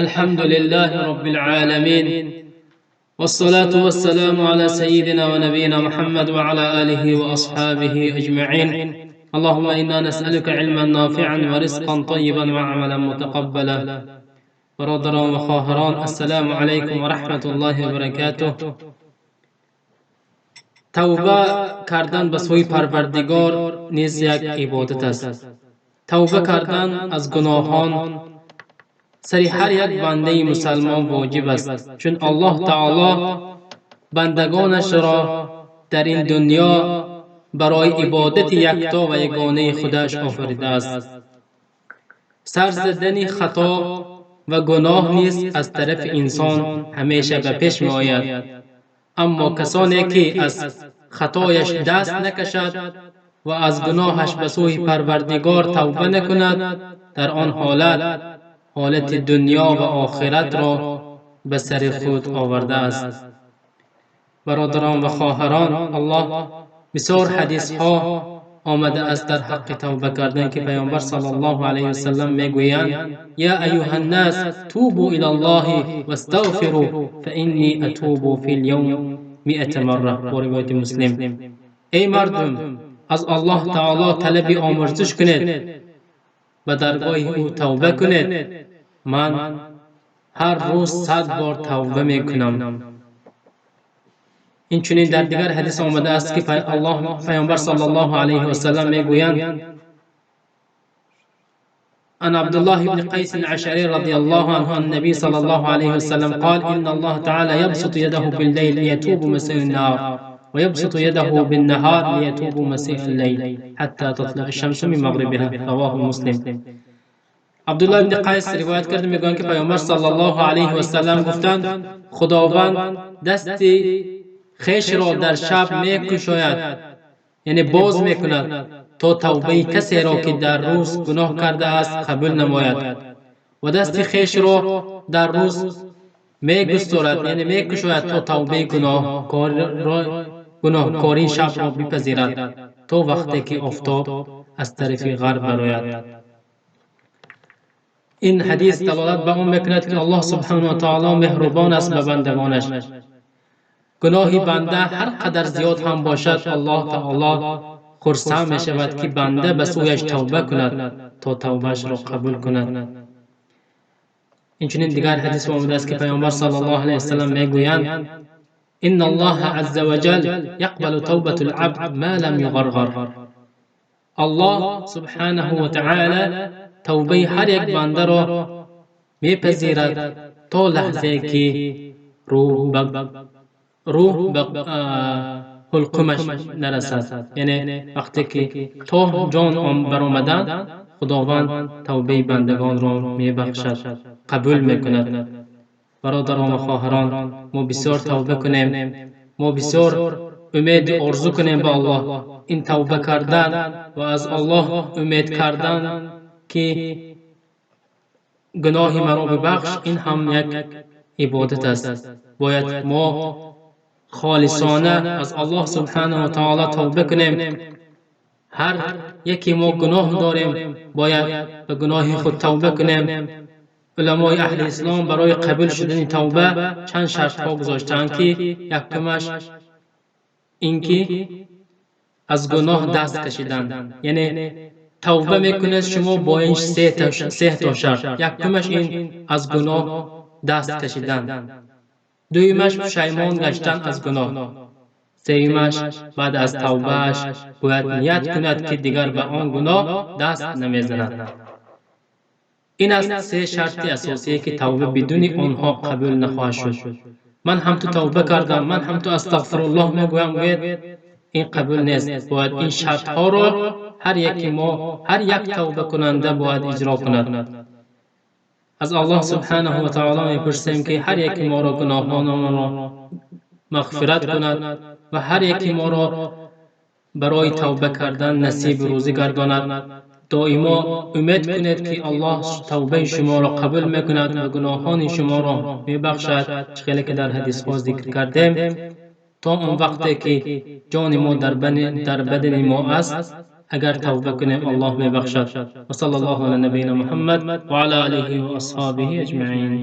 الحمد لله رب العالمين، والصلاة والسلام على سيدنا ونبينا محمد وعلى آله وأصحابه أجمعين. اللهم إنا نسألك علما نافعا ورزقا طيبا وعملا متقبلا. برادران و خواهران، السلام علیکم و رحمت الله و برکاته. توبه کردن به سوی پروردگار نیز یک عبادت است. توبه کردن از گناهان سر هر یک بنده مسلمان واجب است، چون الله تعالی بندگانش را در این دنیا برای عبادت یکتا و یگانه خودش آفریده است. سر زدن خطا و گناه نیز از طرف انسان همیشه به پیش می آید، اما کسانی که از خطایش دست نکشد و از گناهش به سوی پروردگار توبه نکند، در آن حالت حالت دنیا و آخرت را به سر خود آورده است. برادران و خواهران، الله بسیار حدیث ها آمده است در حق توبه کردن که پیامبر صلی الله علیه وسلم میگویند: یا ایها الناس، توبوا الی الله واستغفروا فانی اتوب فی اليوم 100 مره. با روایت مسلم. ای مردم، از الله تعالی طلب آمرزش کنید، به درگاه او توبه کنید. من هر روز 100 بار توبه میکنم. اینچنین در دیگر حدیث آمده است که الله پیامبر صلی الله علیه و سلم میگویند: عن عبد الله بن قيس الأشعري رضي الله عنه، النبي صلى الله عليه وسلم قال: إن الله تعالى يبسط يده بالليل ليتوب مسيء النهار، ويبسط يده بالنهار ليتوب مسيء الليل، حتى تطلع الشمس من مغربها. رواه مسلم. عبدالله بن قیس روایت کرده، میگویند که پیامبر صلی الله علیه و سلم گفتند: خداوند دست خویش را در شب میکشاید، یعنی باز میکند، تا توبه کسی را که در روز گناه کرده است قبول نماید و دست خویش را در روز میگسترد، یعنی میکشاید، تا توبه گناهکاری شب را بپذیرد، تا وقتی که آفتاب از طرف غرب برآید. این حدیث دلالت به آن میکند که الله سبحانه و تعالی مهربان است به بندگانش. گناه بنده هر قدر زیاد هم باشد، الله تعالی خرسند می شود که بنده به سویش توبه کند تا توبهش را قبول کند. اینچنین دیگر حدیث آمده است که پیامبر صلی الله علیه وسلم میگویند: ان الله عز وجل يقبل توبة العبد ما لم يغرغر. الله سبحانه و تعالی توبه هر یک بنده را میپذیرد تا لحظه که روح به حلقومش نرسد، یعنی وقتی که تا جان برآمدن، خداوند توبه بندگان را میبخشد، قبول میکند. برادران و خواهران، ما بسیار توبه کنیم، ما بسیار امید آرزو کنیم به الله. این توبه کردن و از الله امید کردن که گناه مرا ببخش، این هم یک عبادت است. باید ما خالصانه از الله سبحانه و تعالی توبه کنیم. هر یکی ما گناه داریم، باید به گناه خود توبه کنیم. علمای اهل اسلام برای قبول شدن توبه چند شرط ها گذاشتند که یکمش اینکه از گناه دست کشیدن، یعنی توبه میکنید شما با این سه تا شرط. یکمش این از گناه دست کشیدن، دویمش پشیمان گشتن از گناه، سیومش بعد از توبهش باید نیت کند که دیگر به آن گناه دست نمیزند. این است سه شرط اساسی که توبه بدون آنها قبول نخواهد شد. من هم تو توبه کردم، من هم تو استغفر الله میگویم، گوید این قبول نیست. باید این شرط ها را هر یکی ما، هر یک توبه کننده باید اجرا کند. از الله سبحانه و تعالی میپرسیم که هر یکی ما را گناهان را مغفرت کند و هر یکی ما را برای توبه کردن نصیب روزی گرداند. دائما امید کنید که الله توبه شما را قبول میکند و گناهان شما را میبخشد، خیلی که در حدیث ها ذکر کردیم. تا آن وقتی که جان ما در بدن ما است. Агар тавба кунем, Аллоҳ мебахшад. Ва саллаллоҳу ала набийина Муҳаммад ва ала олиҳи ва асҳобиҳи аҷмаин.